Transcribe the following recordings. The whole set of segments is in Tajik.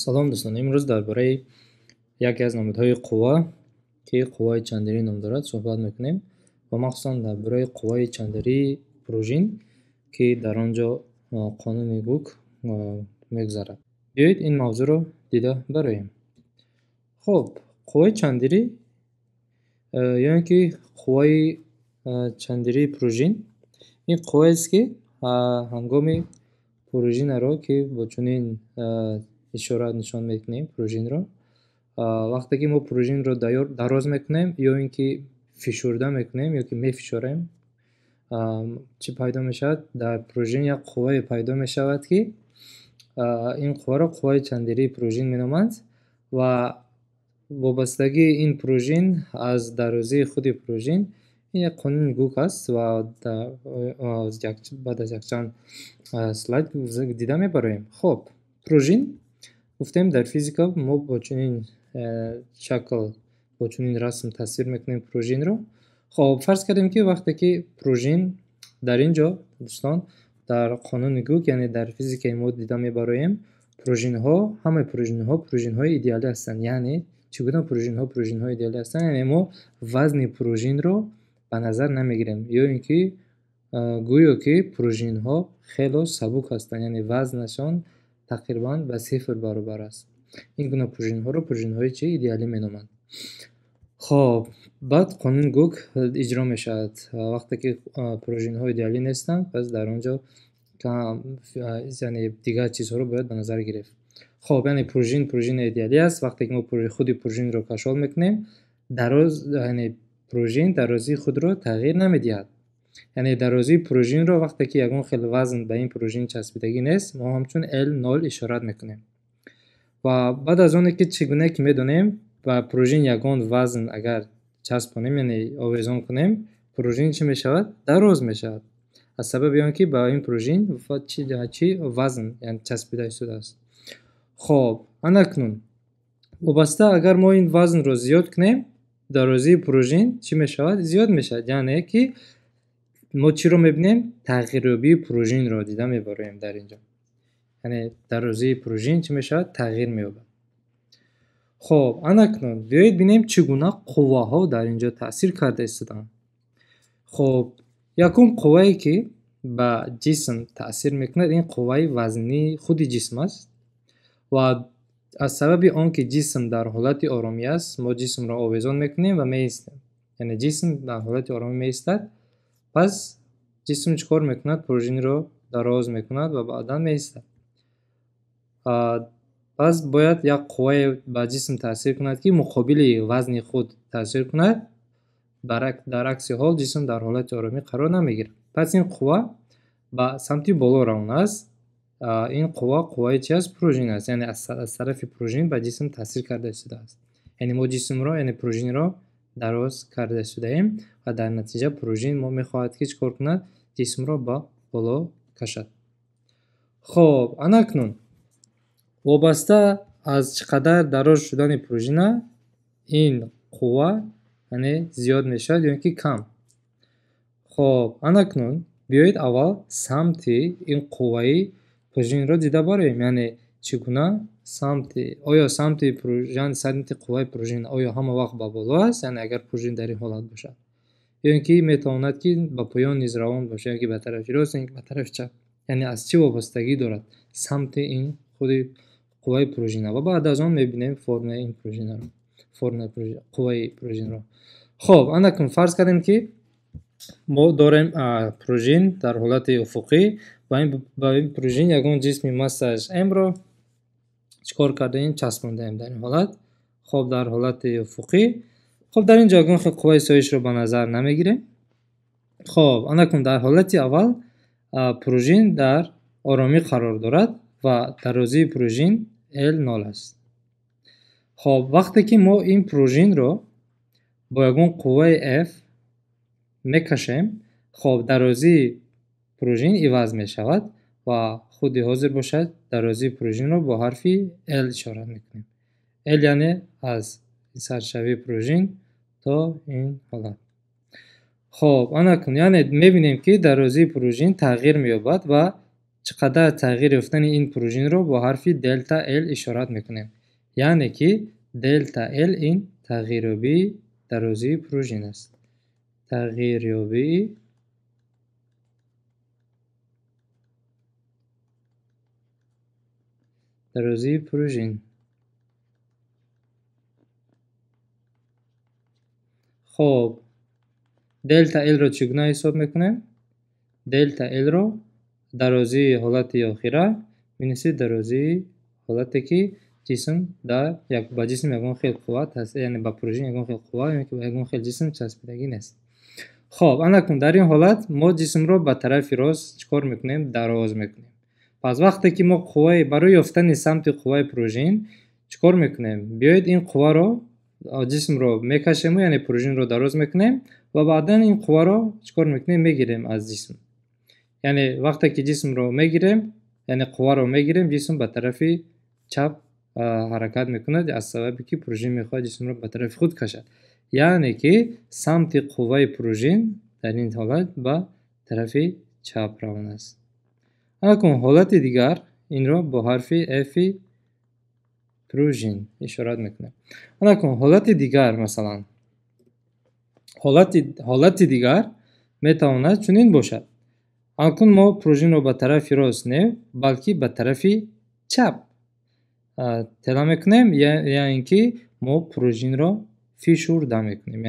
Салом, дӯстон! Имрӯз дар бораи яке аз намудҳои қувва, ки қувваи чандирӣ ном дорад, суҳбат мекунем ва махсусан дар бораи қувваи чандирии пружин, ки дар он ҷо қонуни Гук мегузарад. Биёед, ин мавзӯъро дида бароем. Хуб, қувваи чандирӣ ё ин ки қувваи чандирии пружин ин қувваест, ки ҳангоми пружинаро, ки бо чунин ишора нишон мекунем пружинро, вақте ки мо пружинро дароз мекунем ё ин ки фишурда мекунем ё ки мефишорем, чӣ пайдо мешавад? Дар пружин як қуввае пайдо мешавад, ки ин қувваро қувваи чандирии пружин меноманд ва вобастагии ин пружин аз дарозии худи пружин ин як қонуни Гук аст ва баъд аз якчанд слайд дида мебароем. Хуб, пружин гуфтем, дар физика мо бо чунин шакл, бо чунин расм тасвир мекунем пружинро. Хоб, фарз кардем, ки вақте ки пружин дар ин ҷо, дӯстон, дар қонуни Гук, яъне дар физикаи мо дида мебароем, пружинҳо, ҳамаи пружинҳо пружинҳои идеалӣ ҳастанд. Яъне чӣ гуна пружинҳо пружинҳои идеалӣ ҳастанд? Яъне мо вазни пружинро ба назар намегирем ё ин ки гӯё ки пружинҳо хело сабук ҳастанд, яъне вазнашон тақрибан ба сифр баробар аст. Ин гуна пружинҳоро пружинҳои чи? Идеалӣ меноманд. Хоб, баъд қонуни Гук иҷро мешавад. Вақте ки пружинҳо идеалӣ нестанд, пас дар он ҷо, яъне, дигар чизҳоро бояд ба назар гирифт. Хоб, яъне пружин пружини идеалӣ аст. Вақте ки мо худи пружинро кашол мекунем, дароз, яъне пружин дарозии худро тағйир намедиҳад. Яъне дарозии пружинро, вақте ки ягон хел вазн ба ин пружин часпидагӣ нест, мо ҳамчун L нол ишорат мекунем. Ва баъд аз оне ки, чӣ гуна ки медонем, ба пружин ягон вазн агар часпонем, яъне овезон кунем, пружин чӣ мешавад? Дароз мешавад, аз сабаби он ки ба ин пружин чӣ? Вазн, яъне, часпида истодааст. Хоб, анакнун вобаста агар мо ин вазнро зиёд кунем, дарозии пружин чӣ мешавад? Зиёд мешавад. Яъне ки мо чиро мебинем? Тағйирёбии пружинро дида мебароем дар ин ҷо. Яъне дарозии пружин чӣ мешавад? Тағйир меёбад. Хоб, анакнун биёед бинем, чӣ гуна қувваҳо дар ин ҷо таъсир карда истодаанд. Хоб, якум қуввае, ки ба ҷисм таъсир мекунад, ин қувваи вазнии худи ҷисм аст. Ва аз сабаби он ки ҷисм дар ҳолати оромӣ аст, мо ҷисмро овезон мекунем ва меистем, яъне ҷисм дар ҳолати оромӣ меистад. Пас ҷисм чӣ кор мекунад? Пружинро дароз мекунад ва баъдан меистад. Пас бояд як қуввае ба ҷисм таъсир кунад, ки муқобили вазни худ таъсир кунад. Дар акси ҳол ҷисм дар ҳолати оромӣ қарор намегирад. Пас ин қувва ба самти боло равона аст. Ин қувва қувваи чи аст? Пружин аст. Яъне аз тарафи пружин ба ҷисм таъсир карда истодааст. Яъне мо ҷисмро, яъне пружинро дароз карда истодаем ва дар натиҷа пружин мо мехоҳад, ки чӣ кор кунад? Ҷисмро ба боло кашад. Хоб, анакнун вобаста аз чӣ қадар дароз шудани пружина ин қувва, яъне, зиёд мешавад ё ин ки кам. Хоб, анакнун биёед, аввал самти ин қувваи пружинро дида бароем. Яъне чӣ гуна самти, оё самти, самти қувваи пружин оё ҳама вақт ба боло аст, яъне агар пружин дар ин ҳолат бошад, ё ин ки метавонад, ки ба поён низ равон бошад, ё ки ба тарафи рост, ё ин ки ба тарафи чап? Яъне аз чӣ вобастагӣ дорад самти ин худи қувваи пружина? Ва баъд аз он мебинем формулаи ин пружинаро, формулаи қувваи пружинро. Хоб, анакун фарз кардем, ки мо дорем пружин дар ҳолати уфуқӣ ва ба ин пружин ягон ҷисми массааш м-ро чӣ кор кардаем? Часпондаем дар ин ҳолат. Хоб, дар ҳолати уфуқӣ. Хоб, дар ин ҷо ягон хел қувваи соишро ба назар намегирем. Хоб, анакун дар ҳолати аввал пружин дар оромӣ қарор дорад ва дарозии пружин L нол аст. Хоб, вақте ки мо ин пружинро бо ягон қувваи F мекашем, хоб, дарозии пружин иваз мешавад ва худи ҳозир бошад, дарозии пружинро бо ҳарфи L ишора мекунем. L, яъне аз саршавии пружин то ин ҳолат. Хоб, анакун, яъне мебинем, ки дарозии пружин тағйир меёбад ва Чӣ қадар тағйир ёфтани ин пружинро бо ҳарфи делта L ишорат мекунем. Яъне ки делта L ин тағйирёбии дарозии пружин аст. Тағйирёбии дарозии пружин. Хоб, делта L-ро чӣ гуна ҳисоб мекунем? Делта L-ро дарозии ҳолати охира минуси дарозии ҳолате ки ҷисм дар як ба ҷисм ягон хел қувва, яъне ба пружин ягон хел қувва ё ки ба ягон хел ҷисм часпидагӣ нест. Хоб, анакун дар ин ҳолат мо ҷисмро ба тарафи рост чӣ кор мекунем? Дароз мекунем. Пас вақте ки мо қувваи барои ёфтани самти қувваи пружин чӣ кор мекунем? Биёед ин қувваро ҷисмро мекашему, яъне пружинро дароз мекунем ва баъдан ин қувваро чӣ кор мекунем? Мегирем аз ҷисм. Яъне вақте ки ҷисмро мегирем, яъне қувваро мегирем, ҷисм ба тарафи чап ҳаракат мекунад аз сабабе ки пружин мехоҳад ҷисмро ба тарафи худ кашад. Яъне ки самти қувваи пружин дар ин ҳолат ба тарафи чап равон аст. Анакун ҳолати дигар инро бо ҳарфи F пружин ишорат мекунем. Анакун ҳолати дигар, масалан, ҳолати дигар метавонад чунин бошад. Анакун мо пружинро ба тарафи рост не, балки ба тарафи чап тела мекунем, я ин ки мо пружинро фишурда мекунем.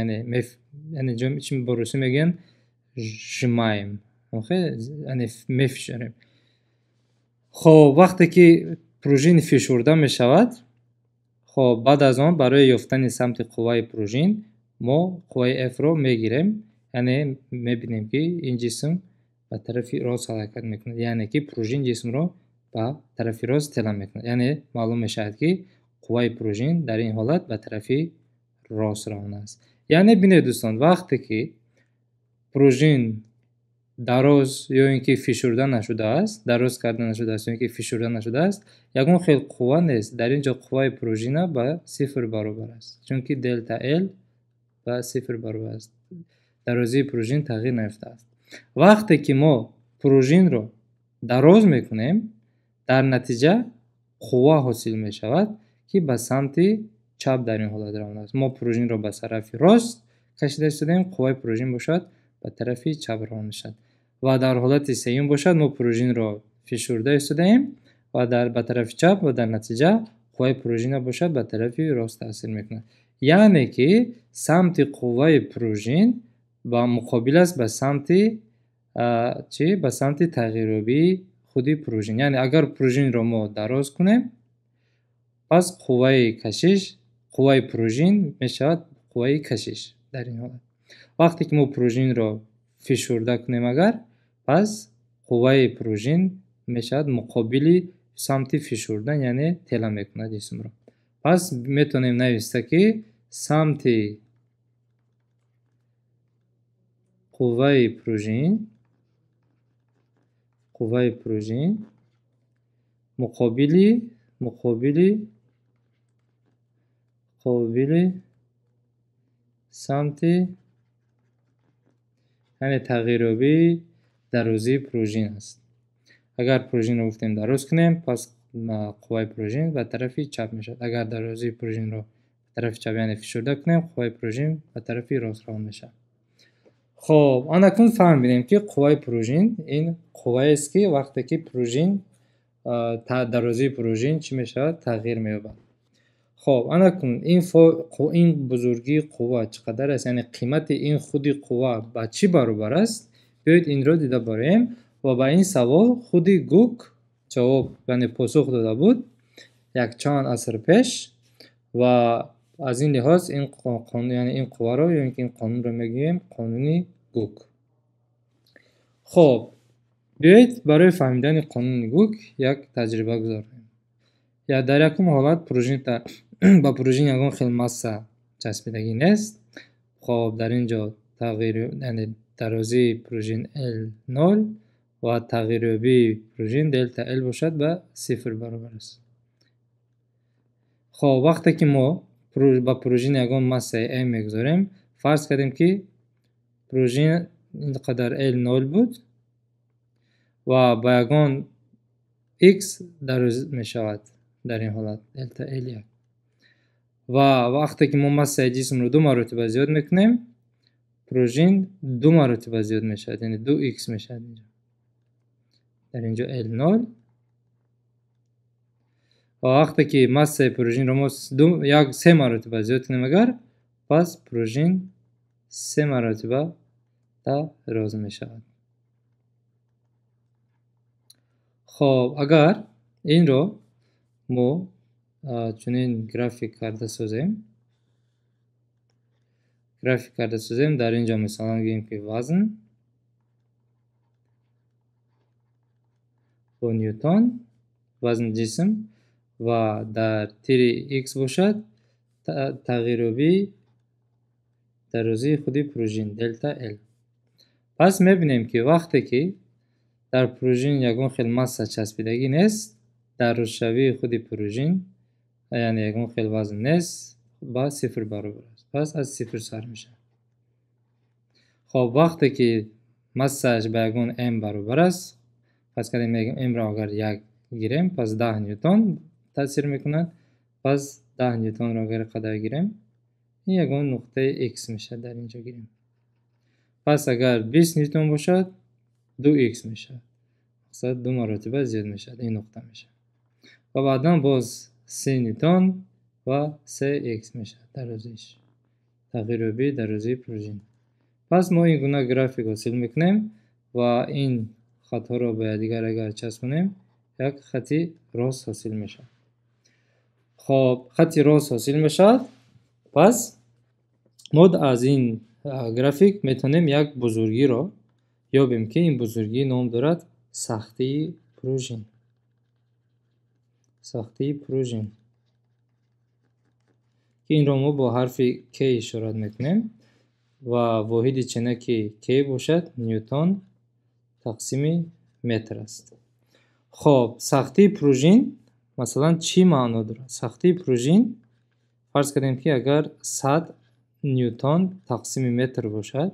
Яъне чи бо русӣ мегӯянд сжимаем, яъне мефишорем. Хоб, вақте ки пружин фишурда мешавад, хоб, баъд аз он барои ёфтани самти қувваи пружин мо қувваи F-ро мегирем, яъне мебинем ки ин ҷисм ба тарафи рост ҳаракат мекунад, яъне ки пружин ҷисмро ба тарафи рост тела мекунад. Яъне маълум мешавад ки қувваи пружин дар ин ҳолат ба тарафи рост равон аст. Яъне бинед дӯстон, вақте ки пружин дароз ё ин ки фишурда нашудааст, дароз карда нашудааст ё ин ки фишурда нашудааст, ягон хел қувва нест. Дар ин ҷо қувваи пружина ба сифр баробар аст, чунки делта L ба сифр баробар аст. Дарозии пружин тағйир наёфтааст. Вақте ки мо пружинро дароз мекунем, дар натиҷа қувва ҳосил мешавад ки ба самти чап дар ин ҳолат равон аст. Мо пружинро ба тарафи рост кашида истодаем, қувваи пружин бошад ба тарафи чап равон мешавад. Ва дар ҳолати сеюм бошад, мо пружинро фишурда истодаем ва ба тарафи чап ва дар натиҷа қувваи пружина бошад ба тарафи рост таъсир мекунад. Яъне ки самти қувваи пружин ба муқобил аст ба самти чи? Ба самти тағйирёбии худи пружин. Яъне агар пружинро мо дароз кунем, пас қувваи кашиш, қувваи пружин мешавад қувваи кашиш дар ин ҳолат. Вақте ки мо пружинро фишурда кунем агар, пас қувваи пружин мешавад муқобили самти фишурдан, яъне тела мекунад ҷисмро. Пас метавонем нависта ки самти қувваи пружин муқобили самти, яъне тағйирёбии дарозии пружин аст. Агар пружинро гуфтем дароз кунем, пас қувваи пружин ба тарафи чап мешавад. Агар дарозии пружинро ба тарафи чап, яъне фишурда кунем, қувваи пружин ба тарафи рост равон мешавад. Хоб, анакун фаҳмидем ки қувваи пружин ин қувваест ки вақте ки пружин дарозии пружин чӣ мешавад? Тағйир меёбад. Хоб, анакун ин бузургии қувва чӣ қадар аст, яъне қимати ин худи қувва ба чӣ баробар аст? Биёед инро дида бароем ва ба ин савол худи Гук ҷавоб, яъне посух дода буд якчанд аср пеш ва аз ин лиҳоз ин қонун, яъне ин қувваро ё ин ки ин қонунро мегӯем қонуни Гук. Хоб, биёед барои фаҳмидани қонуни Гук як таҷриба гузаронем. Дар якум ҳолат ба пружин ягон хел масса часпидагӣ нест. Хоб, дар ин ҷо тағйир, яъне дарозии пружин L нол ва тағйирёбии пружин делта L бошад ба сифр баробар аст. Хоб, вақте ки мо ба пружин ягон массаи M мегузорем, фарз кардем ки пружин ин қадар L нол буд ва ба ягон x дароз мешавад дар ин ҳолат делта L 1. Ва вақте ки мо массаи ҷисмро 2 маротиба зиёд мекунем, пружин 2 маротиба зиёд мешавад, яъне 2x мешавад инҷо. Дар инҷо L0. Ва вақте ки массаи пружинро мо 3 маротиба зиёд кунем агар, пас пружин 3 маротиба дароз мешавад. Хоб, агар инро мо чунин график карда созем, дар инҷо масалан гӯем ки вазн бо ньютон, вазни ҷисм, ва дар тири x бошад тағйирёбии дарозии худи пружин делта L. Пас мебинем ки вақте ки дар пружин ягон хел масса часпидагӣ нест, дарозшавии худи пружин, яъне ягон хел вазн нест, ба 0 баробар аст. Пас аз 0 сар мешавад. Хоб, вақте ки массааш ба ягон m баробар аст, пас кардем m-ро агар 1 гирем, пас 10 ньютон таъсир мекунад. Пас 10 ньютонро агар қадар гирем, ин ягон нуқтаи x мешавад дар инҷо гирем. Пас агар 20 ньютон бошад, 2x мешавад. Мақсад 2 маротиба зиёд мешавад, ин нуқта мешавад. Ва баъдан боз 30 ньютон ва 3x мешавад дарозиш. Тағйирёбии дарозии пружин. Пас мо ин гуна график ҳосил мекунем ва ин хатҳоро ба якдигар агар часпонем, як хати рост ҳосил мешавад. Хоб, хати рост ҳосил мешавад. Пас мо аз ин график метавонем як бузургиро ёбем, ки ин бузургӣ ном дорад сахтии пружин. Сахтии пружин, ки инро мо бо ҳарфи K ишорат мекунем ва воҳиди ченаки K бошад ньютон тақсими метр аст. Хоб, сахтии пружин масалан чӣ маъно дорад? Сахтии пружин фарз кардем ки агар 100 ньютон тақсими метр бошад,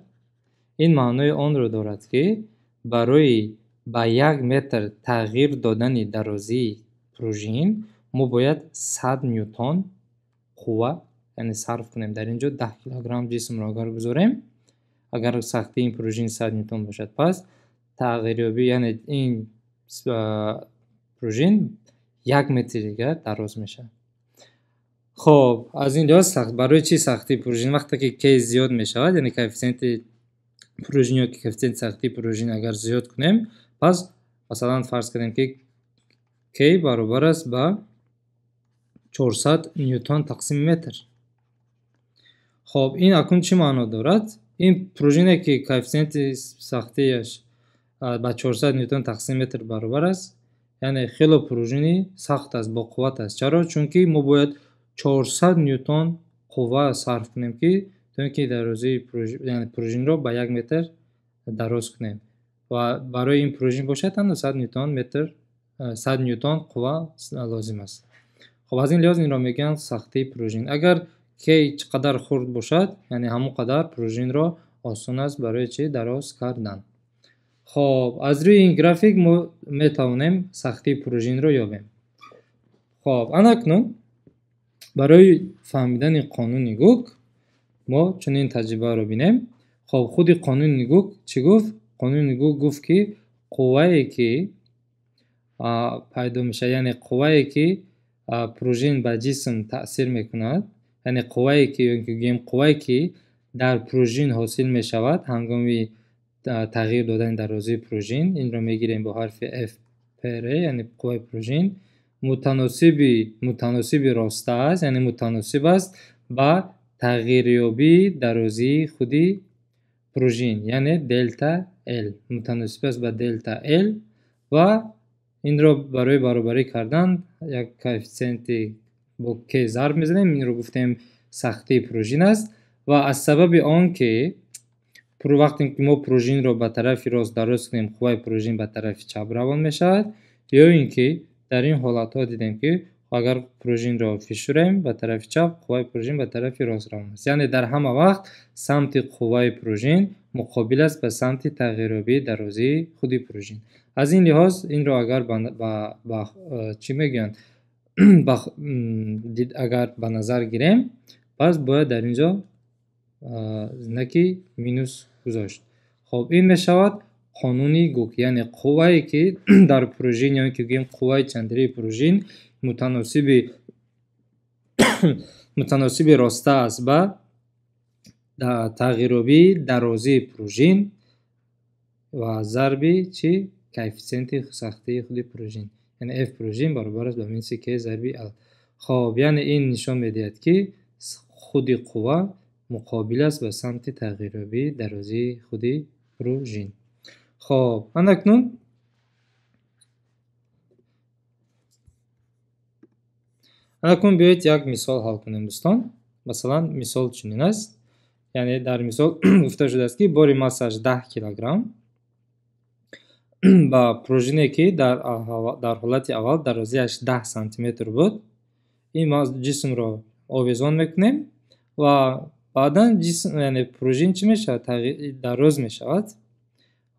ин маънои онро дорад, ки барои ба 1 метр тағйир додани дарозии пружин мо бояд 100 ньютон қувва, яъне сарф кунем. Дар инҷо 10 килограмм ҷисмро агар гузорем, агар сахтии ин пружин 100 ньютон бошад, пас тағйирёбӣ, яъне ин пружин 1 метр дигар дароз мешавад. Хоб, аз ин лиҳоз барои чӣ сахтии пружин вақте ки K зиёд мешавад, яъне коэффициенти пружин ё коэффициенти сахтии пружин агар зиёд кунем, пас масалан фарз кардем ки K баробар аст ба 400 ньютон тақсими метр. Хоб, ин акнун чӣ маъно дорад? Ин пружине ки коэффициенти сахтиаш ба 400 ньютон тақсими метр баробар аст, яъне хело пружини сахт аст, боқувват аст. Чаро? Чунки мо бояд 400 ньютон қувва сарф кунем, ки то ин ки дарозии пружинро ба 1 метр дароз кунем. Ва барои ин пружин бошад танҳо 100 ньютон метр, 100 ньютон қувва лозим аст. Хоб, аз ин лиҳоз инро мегӯянд сахтии пружин. Агар K чӣ қадар хурд бошад, яъне ҳамон қадар пружинро осон аст барои чӣ дароз кардан. Хоб, аз рӯи ин график мо метавонем сахтии пружинро ёбем. Хоб, анакнун барои фаҳмидани қонуни Гук мо чунин таҷрибаро бинем. Хоб, худи қонуни Гук чӣ гуфт? Қонуни Гук гуфт, ки қуввае ки пайдо мешавад, яъне қуввае ки пружин ба ҷисм таъсир мекунад, яъне қуввае ки, ё ин ки гӯем қуввае ки дар пружин ҳосил мешавад ҳангоми тағйир додани дарозии пружин, инро мегирем бо ҳарфи F P R, яъне қувваи пружин мутаносиби роста аст, яъне мутаносиб аст ба тағйирёбии дарозии худи пружин, яъне делта L мутаносиб аст ба делта L. Ва инро барои баробарӣ кардан як коэффициенти бо K зарб мезанем. Инро гуфтем сахтии пружин аст. Ва аз сабаби он ки вақте ки мо пружинро ба тарафи рост дароз кунем, қувваи пружин ба тарафи чап равон мешавад, ё ин ки дар ин ҳолатҳо дидем ки агар пружинро фишурем ба тарафи чап, қувваи пружин ба тарафи рост равон аст. Яъне дар ҳама вақт самти қувваи пружин муқобил аст ба самти тағйирёбии дарозии худи пружин. Аз ин лиҳоз инро агар ба чӣ мегӯянд, агар ба назар гирем, пас бояд дар ин ҷо знаки минус гузошт. Хоб, ин мешавад қонуни Гук, яъне қуввае ки дар пружин ё ки гӯем қувваи чандрии пружин мутаносиби роста аст ба тағйирёбии дарозии пружин ва зарби чӣ? Коэффисиенти сахтии худи пружин. Яъне F пружин баробар аст ба минуси K зарби L. Хоб, яъне ин нишон медиҳад, ки худи қувва муқобил аст ба самти тағйирёбии дарозии худи пружин. Хоб, анакнун биёед як мисол ҳал кунем, дӯстон. Масалан, мисол чунин аст. Яъне дар мисол гуфта шудааст, ки бори массааш 10 килограмм ба пружине, ки дар ҳолати аввал дарозиаш 10 сантиметр буд, ин ҷисмро овезон мекунем ва баъдан ҷисм, яъне пружин чӣ мешавад? Дароз мешавад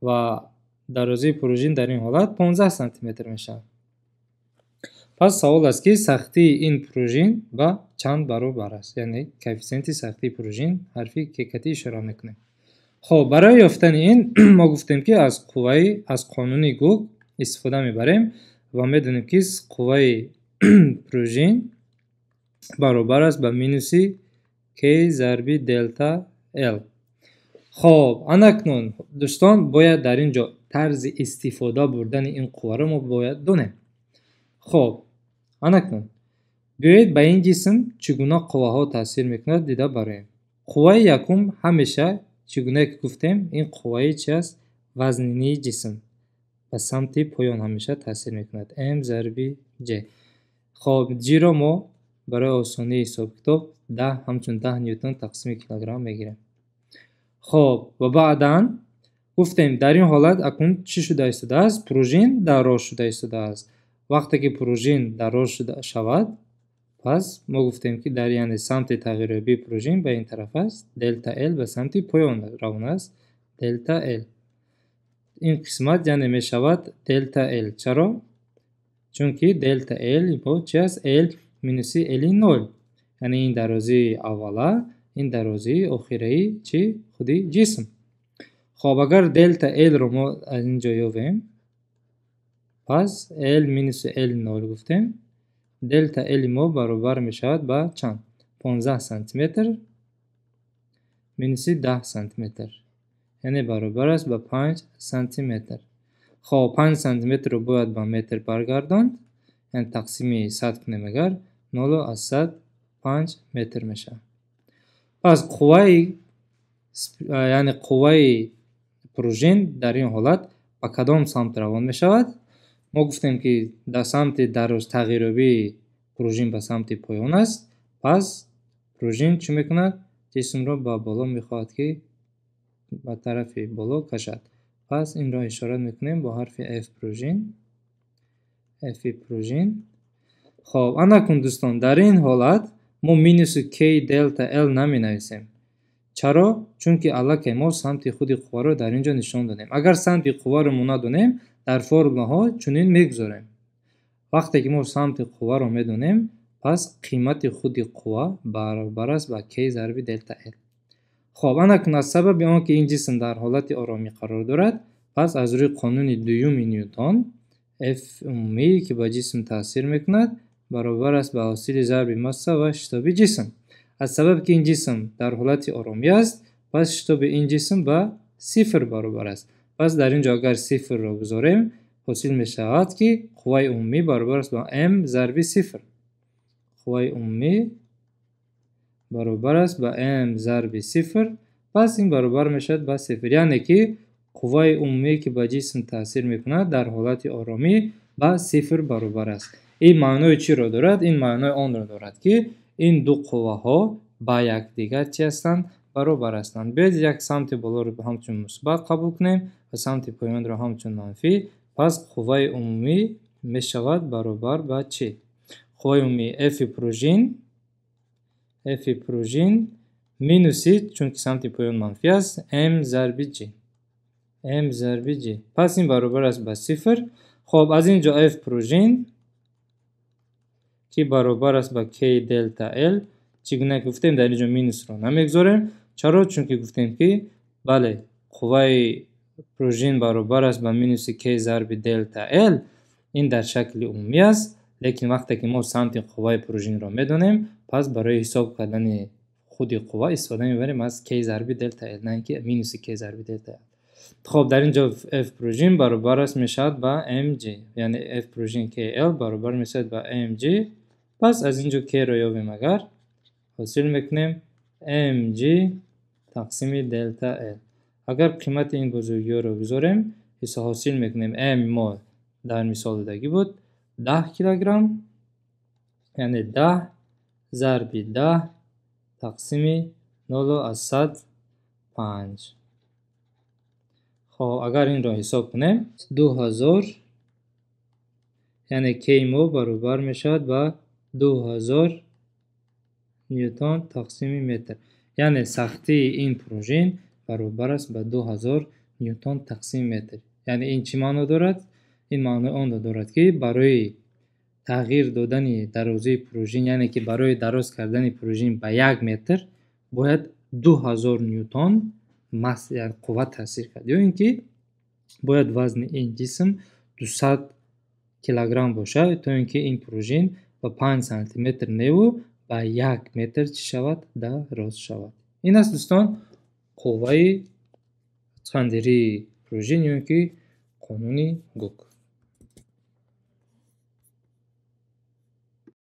ва дарозии пружин дар ин ҳолат 15 сантиметр мешавад. Пас савол аст, ки сахтии ин пружин ба чанд баробар аст? Яъне коэффисиенти сахтии пружин ҳарфи кекатӣ ишора мекунем. Хоб, барои ёфтани ин мо гуфтем, ки аз қонуни Гук истифода мебарем ва медонем, ки қувваи пружин баробар аст ба минуси K зарби делта L. Хоб, анакнун дӯстон, бояд дар ин ҷо тарзи истифода бурдани ин қувваро мо бояд донем. Хоб, анакнун биёед ба ин ҷисм чӣ гуна қувваҳо таъсир мекунад дида бароем. Қувваи якум ҳамеша, чӣ гуна ки гуфтем, ин қувваи чи аст? Вазнинии ҷисм ба самти поён ҳамеша таъсир мекунад. М зарби J. Хоб, J-ро мо барои осонии ҳисобкитоб 10 ҳамчун 10 ньютон тақсими килограмм мегирем. Хоб, ва баъдан гуфтем, дар ин ҳолат акнун чӣ шуда истодааст? Пружин дароз шуда истодааст. Вақте ки пружин дароз шуда шавад, пас мо гуфтем, ки дар яъне самти тағйирёбии пружин ба ин тараф аст, делта L ба самти поён равон аст, делта L. Ин қисмат яъне мешавад делта L. Чаро? Чунки делта L бо чи аст? L минуси L нол. Яъне ин дарозии аввала, ин дарозии охираи чи? Худи ҷисм. Хоб, агар делта L-ро мо аз ин ҷо ёбем, пас L минуси L нол гуфтем, делта L мо баробар мешавад ба чанд? 15 сантиметр минуси 10 сантиметр, яъне баробар аст ба 5 сантиметр. Хоб, 5 сантиметрро бояд ба метр баргардонд, яъне тақсими 100 кунем, агар нолу аз сад панҷ метр мешавад. Пас яъне қувваи пружин дар ин ҳолат ба кадом самт равон мешавад? Мо гуфтем, ки дар самти дароз тағйирёбии пружин ба самти поён аст. Пас пружин чӣ мекунад? Ҷисмро ба боло мехоҳад, ки ба тарафи боло кашад. Пас инро ишора мекунем бо ҳарфи F пружин. F пружин. Хоб, анакун дӯстон, дар ин ҳолат мо минуси K делта L наменависем. Чаро? Чунки аллакай мо самти худи қувваро дар ин ҷо нишон додем. Агар самти қувваро мо надонем, дар формулаҳо чунин мегузорем. Вақте ки мо самти қувваро медонем, пас қимати худи қувва баробар аст ба K зарби делта L. Хоб, анакун аз сабаби он ки ин ҷисм дар ҳолати оромӣ қарор дорад, пас аз рӯи қонуни дуюми Ньютон F умумӣ, ки ба ҷисм таъсир мекунад, баробар аст ба ҳосили зарби масса ва шитоби ҷисм. Аз сабаби ки ин ҷисм дар ҳолати оромӣ аст, пас шитоби ин ҷисм ба сифр баробар аст. Пас дар ин ҷо агар сифрро гузорем, ҳосил мешавад, ки қувваи умумӣ баробар аст ба m зарби сифр. Қувваи умумӣ баробар аст ба m зарби сифр, пас ин баробар мешавад ба сифр. Яъне ки қувваи умумӣ, ки ба ҷисм таъсир мекунад, дар ҳолати оромӣ ба сифр баробар аст. Ин маънои чиро дорад? Ин маънои онро дорад, ки ин ду қувваҳо ба якдигар чӣ ҳастанд? Баробар ҳастанд. Биёед як самти болоро ҳамчун мусбат қабул кунем ва самти поёнро ҳамчун манфӣ. Пас қувваи умумӣ мешавад баробар ба чӣ? Қувваи умумӣ F пружин, F пружин минуси, чунки самти поён манфӣ аст, M зарби G. m зарби g. Пас ин баробар аст ба сифр. Хоб, аз ин ҷо f пружин, ки баробар аст ба k делта l, чӣ гуна ки гуфтем, дар ин ҷо минусро намегузорем. Чаро? Чунки гуфтем, ки бале, қувваи пружин баробар аст ба минуси k зарби делта l, ин дар шакли умумӣ аст, лекин вақте ки мо самти қувваи пружинро медонем, пас барои ҳисоб кардани худи қувва истифода мебарем аз k зарби делта l, на ин ки минуси k зарби делта l. Хоб, дар ин ҷо f пружин баробар аст мешавад ба mg, яъне f пружин kl баробар мешавад ба mg. Пас аз ин ҷо k-ро ёбем агар, ҳосил мекунем mg тақсими делта l. Агар қимати ин бузургиҳоро гузорем, ҳосил мекунем m мо дар мисол додагӣ буд 10 килограмм, яъне 10 зарби 10 тақсими 0,05. Хоб, агар инро ҳисоб кунем, 2000, яъне k мо баробар мешавад ба 2000 ньютон тақсими метр. Яъне сахтии ин пружин баробар аст ба 2000 ньютон тақсими метр. Яъне ин чӣ маъно дорад? Ин маънои онро дорад, ки барои тағйир додани дарозии пружин, яъне ки барои дароз кардани пружин ба 1 метр бояд 2000 ньютон қувва таъсир кард, ё ин ки бояд вазни ин ҷисм 200 килограмм бошад, то ин ки ин пружин ба 5 сантиметр неву, ба 1 метр чӣ шавад? Дароз шавад. Ин аст, дӯстон, қувваи чандирии пружин ё ин ки қонуни Гук.